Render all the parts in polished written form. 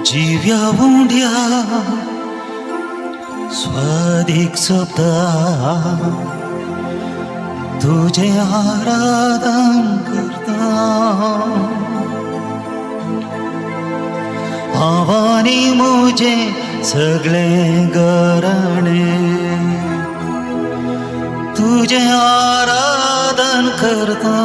जिव्या उंड्या स्वादीक सोबता तुजें आराधन करता. हांव म्हजें सगळें घराणें तुजें आराधन करता.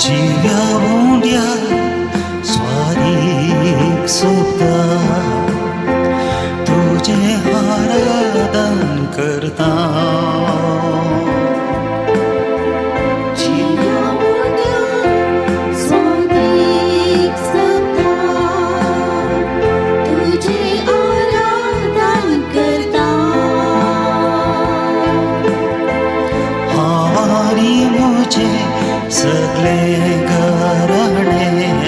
जिव्या उंड्या स्वादीक सोबता तुजें आराधन करता. जिव्या उंड्या स्वादीक सोबता तुजें आराधन करता. हांव आनी म्हजें सगळें घराणें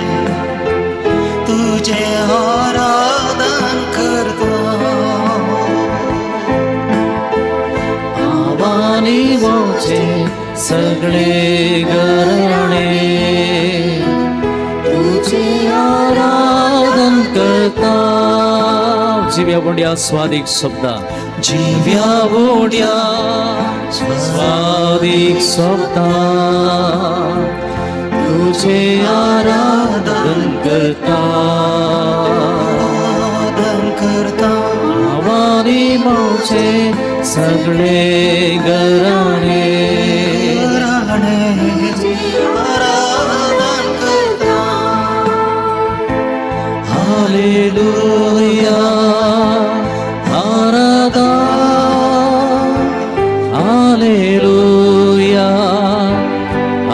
तुजें आराधन करता. हांव आनी म्हजें सगळे घराणे तुजें आराधन करता. जिव्या उंड्या स्वादीक सोबता. जिव्या जिव्या उंड्या स्वादीक सोबता तुजें आराधन करता. आराधन करता. हांव आनी म्हजें सगळे घराणे घराणें आराधन करता. Hallelujah Aradha, hallelujah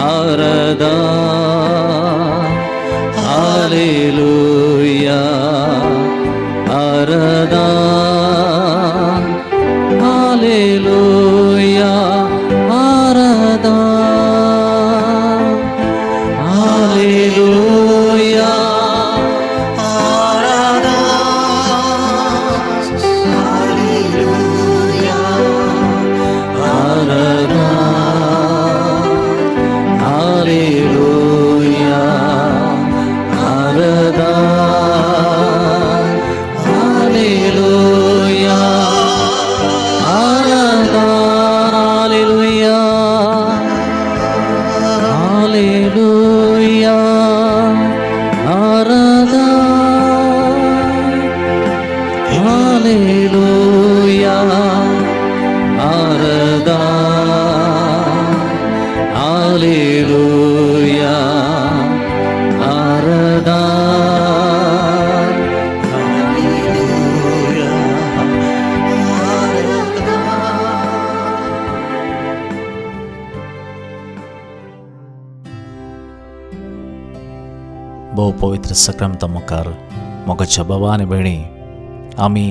Aradha, hallelujah Aradha, hallelujah Aradha, hallelujah Aradha, hallelujah Aradha, hallelujah Aradha, hallelujah Aradha, hallelujah, hallelujah Aradha, hallelujah Aradha, hallelujah Aradha. Hallelujah Aradha. भोव पवित्र सक्रामता मुखार मोगाच्या बाबा आनी भयणी, आमी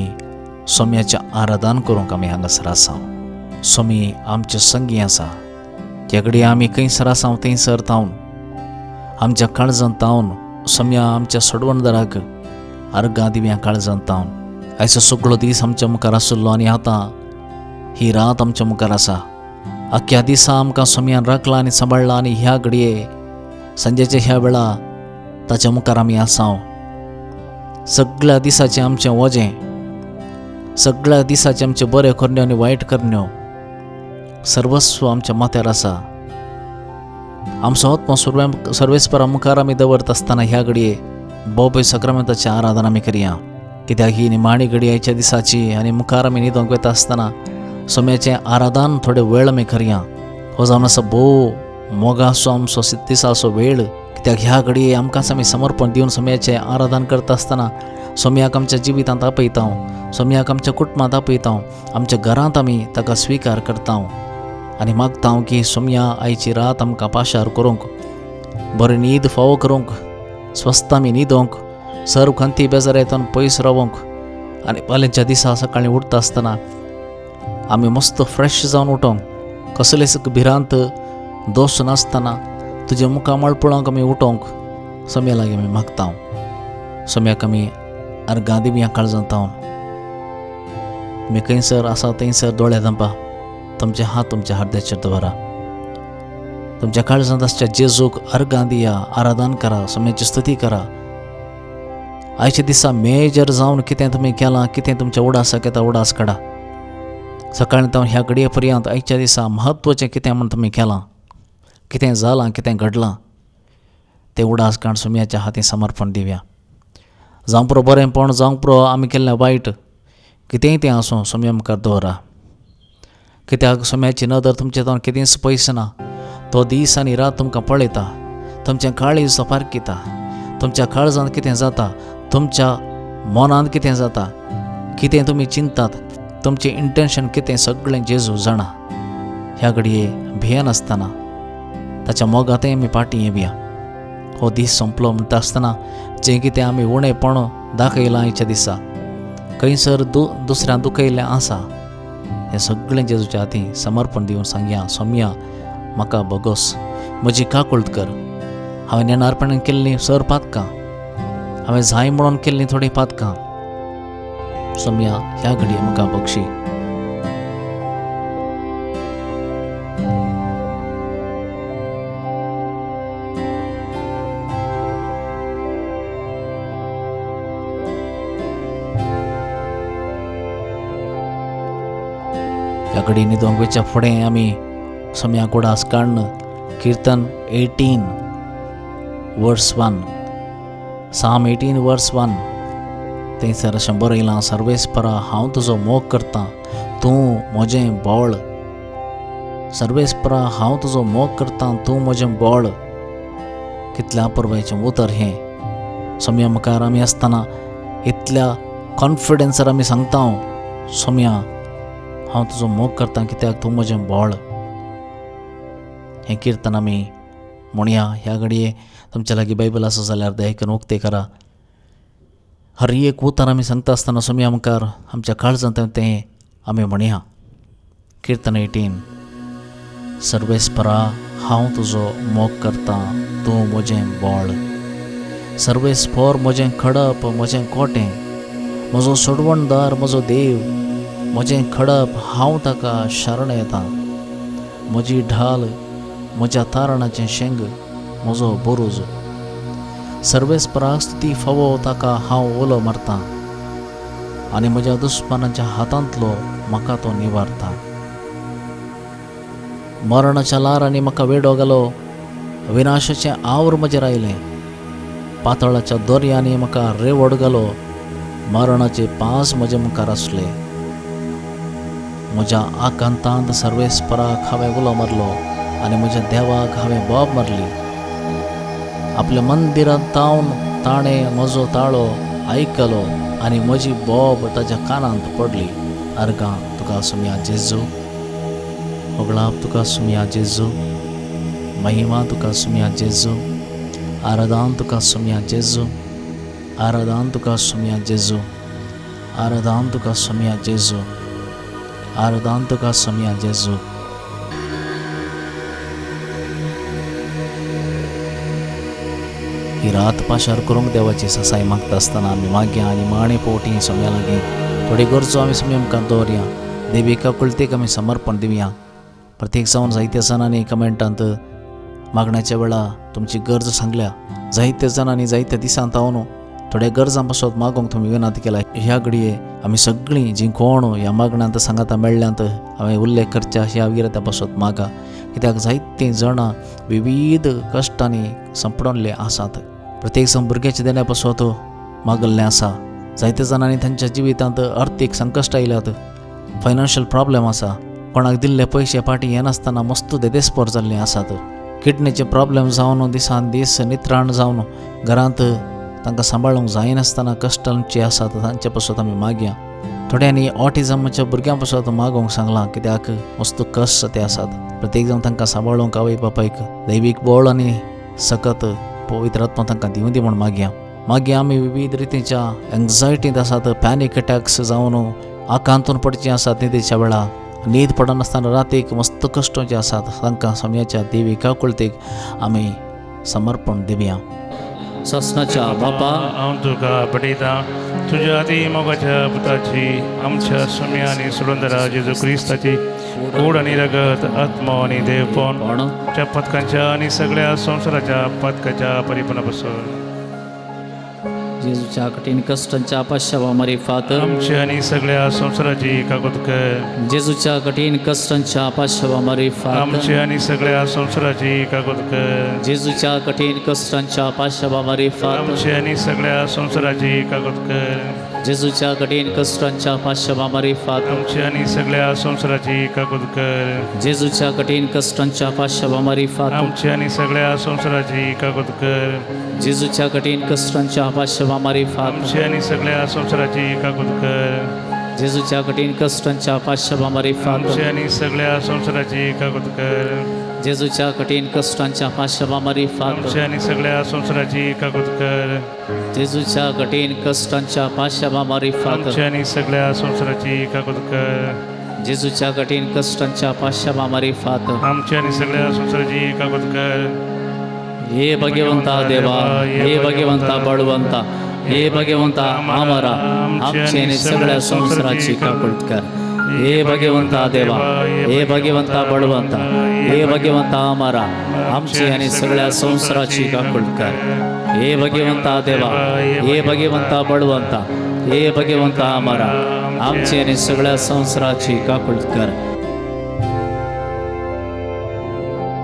सोम्याचें आराधन करूंक आमी हांगासर आसा. सोमी आमचे संगी आसा. त्या घडये आमी खंयसर आसा थंयसर तावन आमच्या काळजांत तावन सोम्या आमच्या सोडवणदाराक अर्गां दिव्या. काळजांत तावन आयचो सगळो दीस आमच्या मुखार आशिल्लो आनी आतां ही रात आमच्या मुखार आसा. अख्ख्या दिसा आमकां सोम्यान राखला आनी सांबाळ्ळा आनी ह्या घडये सांजेच्या ह्या वेळा ताच्या मुखार आमी आसाव. सगळ्या दिसाचें आमचें वजें, सगळ्या दिसाचें आमचें बरें करण्यो आनी वायट करण्यो सर्वस्व आमच्या माथ्यार आसा. आमचो आत्मो सर्वेस्परा मुखार आमी दवरता आसतना ह्या घडये भोव सक्रामेंताचें आराधन आमी करया, कित्याक ही निमाणी घडी आयच्या दिसाची आनी मुखार आमी न्हिदोंक वता आसतना सोम्याचें आराधन थोडे वेळ आमी करया. हो जावन आसा भोव मोगाचो आमचो दिसाचो वेळ, कित्याक ह्या घडये आमकांच आमी समर्पण दिवन सोम्याचें आराधन करता आसतना सोम्याक आमच्या जिवितांत आपयता, सोम्याक आमच्या कुटुंबांत आपयता, आमच्या घरांत आमी ताका स्विकार करता आनी मागता की सोम्या आयची रात आमकां पाशार करूंक, बरी न्हीद फावो करूंक. स्वस्त आमी न्हिदोंक, सर्व खंती बेजारांतून पयस रावोंक आनी फाल्यांच्या दिसा सकाळीं उठता आसतना आमी मस्त फ्रेश जावन उठोंक, कसलेच भिरांत दोश नासतना तुजें मुखामळ पळोवंक आमी उठोंक सोम्या लागीं आमी मागता. सोम्याक आमी अर्गां दिवया काळजांत. तुमी खंयसर आसा थंयसर दोळे धांपा, तुमचे हात तुमच्या हृदयाचेर दवरा, तुमच्या काळजांत आसच्या जेजूक अर्गां दिया, आराधन करा, सोम्याची स्तुती करा. आयच्या दिसा मेजर जावन कितें तुमी केलां, कितें तुमच्या उडासाक येता उडास काडा. सकाळीं तावन ह्या घडये पर्यंत आयच्या दिसा म्हत्वाचें कितें म्हूण तुमी केलां, कितें जालां, कितें घडलां तें उडास काड सोम्याच्या हातीं समर्पण दिवया. जावं पुरो बरेंपण, जावं पुरो आमी केल्लें वायट, कितेंय तें आसूं सोम्या मुखार दवरा. कित्याक सोम्याची नदर तुमचे तावन कितेंच पयस ना. तो दीस आनी रात तुमकां पळयता, तुमचें काळीज तो पारखिता, तुमच्या काळजांत कितें जाता, तुमच्या मनांत कितें जाता, कितें तुमी चिंतात, तुमचें इंटेन्शन कितें, सगळें जेजू जाणा. ह्या घडये भियेनासतना ताच्या मोगांतय आमी फाटीं येवया. हो दीस सोंपलो म्हणटा आसतना जें कितें आमी उणेपण दाखयलां आयच्या दिसा, खंयसर दुसऱ्यान दुखयल्लें आसा, हें सगळें जेजूच्या हातीं समर्पण दिवन सांगया, सोम्या म्हाका भोगोस, म्हजी काकुळट कर. हांवें नेणारपणान केल्लीं सर पातकां, हांवें जाय म्हणून केल्लीं थोडीं पातकां, सोम्या ह्या घडये म्हाका बक्षी. ह्या घडये न्हिदोंक वयच्या फुडें आमी सोम्या उगडास काडून किर्तन 18 verse 1, Psalm 18 verse 1 थंयसर अशें बरयलां, सर्वेस्परा हांव तुजो मोग करतां, तूं म्हजें बळ. सर्वेस्परा हांव तुजो मोग करतां, तूं म्हजें बळ. कितल्या अपुरबायेचें उतर हें. सोम्या मुखार आमी आसतना इतल्या कॉन्फिडन्सार आमी सांगता, सोम्या हांव तुजो मोग करतां कित्याक तूं म्हजें बळ. हें किर्तन आमी म्हणया. ह्या घडये तुमच्या लागीं बायबल आसा जाल्यार दया करून उक्तें करा. हर एक उतर आमी सांगता आसतना सोम्या मुखार आमच्या काळजांत तें आमी म्हणया. किर्तन 18, सर्वेस्परा हांव तुजो मोग करतां, तूं म्हजें बळ. सर्वेस्पर म्हजें खडप, म्हजें कोटें, म्हजो सोडवणदार, म्हजो देव, म्हजें खडप, हांव ताका शरण येता. म्हजी ढाल, म्हज्या तारणाचें शेंग, म्हजो बोरूज. सर्वेस्पराक स्तुती फावो, ताका हांव उलो मारतां आनी म्हज्या दुस्मानाच्या हातांतलो म्हाका तो निवारता. मरणाच्या ल्हारांनी म्हाका वेडो घालो, विनाशाचें आवर म्हजेर आयलें. पातळाच्या दोरयांनी म्हाका रेवड घालो, मरणाचे पांस म्हजे मुखार आसले. म्हज्या आकांतांत सर्वेस्पराक हांवें उलो मारलो आनी म्हज्या देवाक हांवें बोब मारली. आपल्या मंदिरांत तावन ताणें म्हजो ताळो आयकलो आनी म्हजी बोब ताच्या कानांत पडली. अर्गां तुका सुमया जेजू, होगळाप तुका सुमया जेजू, महिमा तुका सुमया जेजू, आराधन तुका सुमया जेजू, आराधन तुका सुमया जेजू, आराधन तुका सुमया जेजू, आराधन तुका सुमया जेजू. ही रात पाशार करूंक देवाची ससाय मागता आसतना आमी मागया आनी माणे पोवटी सोम्या लागीं थोडी गरजो आमी सोम्या मुखार दवरया. देवी काकुळतेक आमी समर्पण दिवया. प्रत्येक जावन जायत्या जाणांनी कमेंटांत मागण्याच्या वेळा तुमची गरज सांगल्या. जायत्या जाणांनी जायत्या दिसांत हांव थोड्या गरजां पासत मागोंक तुमी विनंती केला. ह्या घडये आमी सगळीं जीं कोण ह्या मागण्यांत सांगाता मेळ्ळ्यांत हांवें उल्लेख करच्या ह्या विरता पासत मागा, कित्याक जायतीं जाणां विविध कश्टांनी संपडवल्ले आसात. प्रत्येक जाण भुरग्याच्या देण्या पासत मागल्लें आसा. जायत्या जाणांनी तांच्या जिवितांत अर्थीक संकश्ट आयल्यात, फायनान्शियल प्रॉब्लेम आसा, कोणाक दिल्ले पयशे फाटीं येनासतना मस्त देदेस्पोर जाल्ले आसात. किडनीचे प्रॉब्लेम जावन दिसान दीस नित्राण जावन घरांत तांकां सांबाळूंक जायनासतना कश्टांचे आसात, तांचे पासत आमी मागया. थोड्यांनी ऑटिजमाच्या भुरग्यां पासत मागोवंक सांगलां, कित्याक मस्त कश्ट ते आसात. प्रत्येक जाण तांकां सांबाळूंक आवय बापायक दैवीक बळ आनी सकत पवित्र आत्मा तांकां दिवं दी म्हूण मागया. मागीर आमी विविध रितीच्या एन्जायटींत आसात, पॅनीक अटॅक्स जावन आकांतून पडचीं आसात न्हिदेच्या वेळा, न्हीद पडनासतना रातीक मस्त कश्ट जे आसात तांकां सोम्याच्या देवी काकुळतीक आमी समर्पण दिवया. सासनाच्या बापा, हांव तुका पटयतां तुज्या अती मोगाच्या पुताची आमच्या सुम्या आनी सुलंदरा जेजू क्रिस्ताची गोड आनी रगत आत्मो आनी देवपण आमच्या पथकांच्या आनी सगळ्या संवसाराच्या पथकाच्या परिपणा पासून जेजूच्या कठीण कश्टांच्या पाश्यावा मारिफात आमच्या आनी सगळ्या संवसाराची काकूत कर. जेजूच्या कठीण कश्टांच्या पाश्यावा मारिफात आमच्या आनी सगळ्या संवसाराची काकूत कर. जेजूच्या कठीण कश्टांच्या पाश्यावा मारिफात आमच्या आनी सगळ्या संवसाराची काकूत कर. जेजूच्या कठीण कश्टांच्या पाश्यावा मारिफात आमच्या आनी सगळ्या संवसाराची काकूत कर. जेजूच्या कठीण कश्टांच्या पाश्यावा मारिफात आमच्या आनी सगळ्या संवसाराची काकूत कर. जेजूच्या कठीण कश्टांच्या पाश्यावा मारिफात आमच्या आनी सगळ्या संवसाराची काकूत कर. जेजूच्या कठीण कश्टांच्या पाश्यावा मारिफात आमच्या आनी सगळ्या संवसाराची काकूत कर. जेजूच्या कठीण कश्टांच्या पाश्यावा मारिफात आमच्या आनी सगळ्या संवसाराची काकूत कर. जेजूच्या कठीण कश्टांच्या पाश्यावा मारिफात आमच्या आनी सगळ्या संवसाराची काकूत कर. जेजूच्या कठीण कश्टांच्या पाश्यावा मारिफात आमच्या आनी सगळ्या संवसाराची काकूत कर. हे भगवंता देवा, हे भगवंता बळवंता, हे भगवंता आमरा, आमचे आनी सगळ्या संवसाराची काकूट कर. हे भगवंता देवा, हे भगवंता बळवंता, हे भगवंता आमरा, आमची आनी सगळ्या संवसाराची काकूट कर. हे भगवंता देवा, हे भगवंता बळवंता, हे भगवंता आमरा, आमची आनी सगळ्या संवसाराची काकूट कर.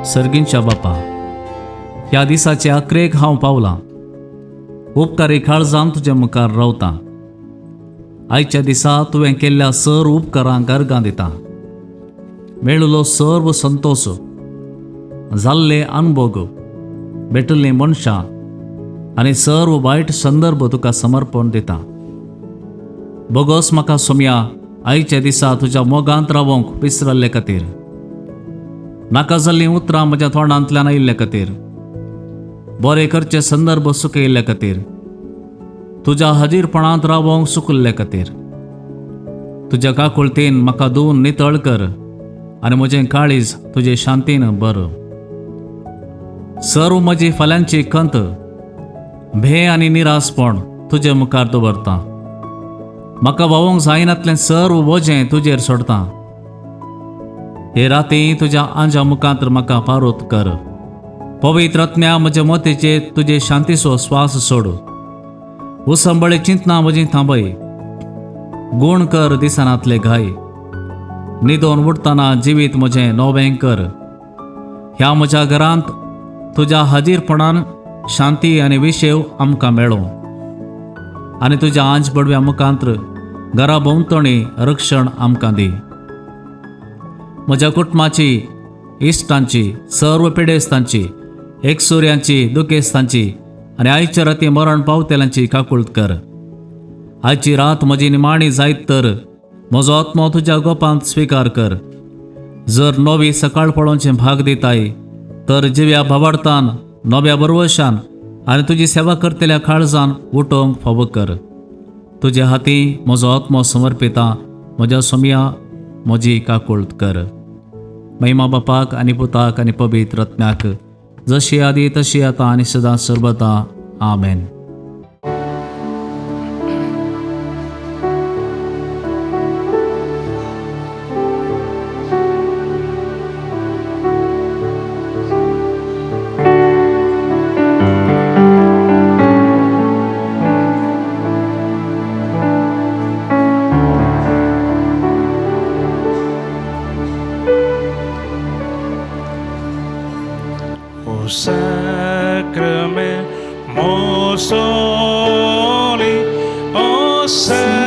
सर्गींच्या बापा, ह्या दिसाचे अकरेक हांव पावलां. उपकारी काळजान तुजे मुखार रावतां. आयच्या दिसा तुवें केल्ल्या सर उपकारांक अर्गां दिता. मेळिल्लो सर्व संतोश, जाल्ले अनभोग, भेटिल्लीं मनशां आनी सर्व वायट संदर्भ तुका समर्पण दिता. बोगोस म्हाका सोम्या आयच्या दिसा तुज्या मोगांत रावोंक विसरल्ले खातीर, नाका जाल्लीं उतरां म्हज्या तोंडांतल्यान आयिल्ले खातीर, बरे करचे संदर्भ सुकयिल्ले खातीर, तुज्या हाजीरपणांत रावोंक सुकल्ले खातीर. तुज्या काकुळतेन म्हाका धुवन नितळ कर आनी म्हजें काळीज तुजे शांतीन बर. सर्व म्हजी फाल्यांची खंत, भे आनी निरासपण तुजे मुखार दवरता. म्हाका व्हांवूंक जायनातलें सर्व वजें तुजेर सोडता. हे राती तुज्या आंजा मुखांत म्हाका पारोत कर. पवित्र आत्म्या म्हज्या मतीचेर तुजे शांतीचो स्वास सोड. उसंबळे चिंतना म्हजी थांबय. गुण कर दिसनातले घाय. न्हिदोन उठतना जिवीत म्हजें नवें कर. ह्या म्हज्या घरांत तुज्या हाजीरपणान शांती आनी विशेव आमकां मेळो आनी तुज्या आंज बडव्या मुखांत्र घरा भोंवतणी रक्षण आमकां दी. म्हज्या कुटुंबाची, इश्टांची, सर्व पिडेस्तांची, एकसुऱ्यांची, दुखेस्तांची आनी आयच्या राती मरण पावतेल्यांची काकूळत कर. आयची रात म्हजी निमाणी जायत तर म्हजो आत्मो तुज्या गोपांत स्विकार कर. जर नवी सकाळ पळोवचें भाग दिताय तर जिव्या भावार्थान, नव्या बरवशान आनी तुजी सेवा करतल्या काळजान उठोवंक फावो कर. तुज्या हाती म्हजो आत्मो समर्पिता. म्हज्या सोमया म्हजी काकूळत कर. महिमा बापाक आनी पुताक आनी पवित्र आत्म्याक, जशी आदी तशी आतां आनी सदां सर्वता. आमेन. O sacrament most holy, O sacrament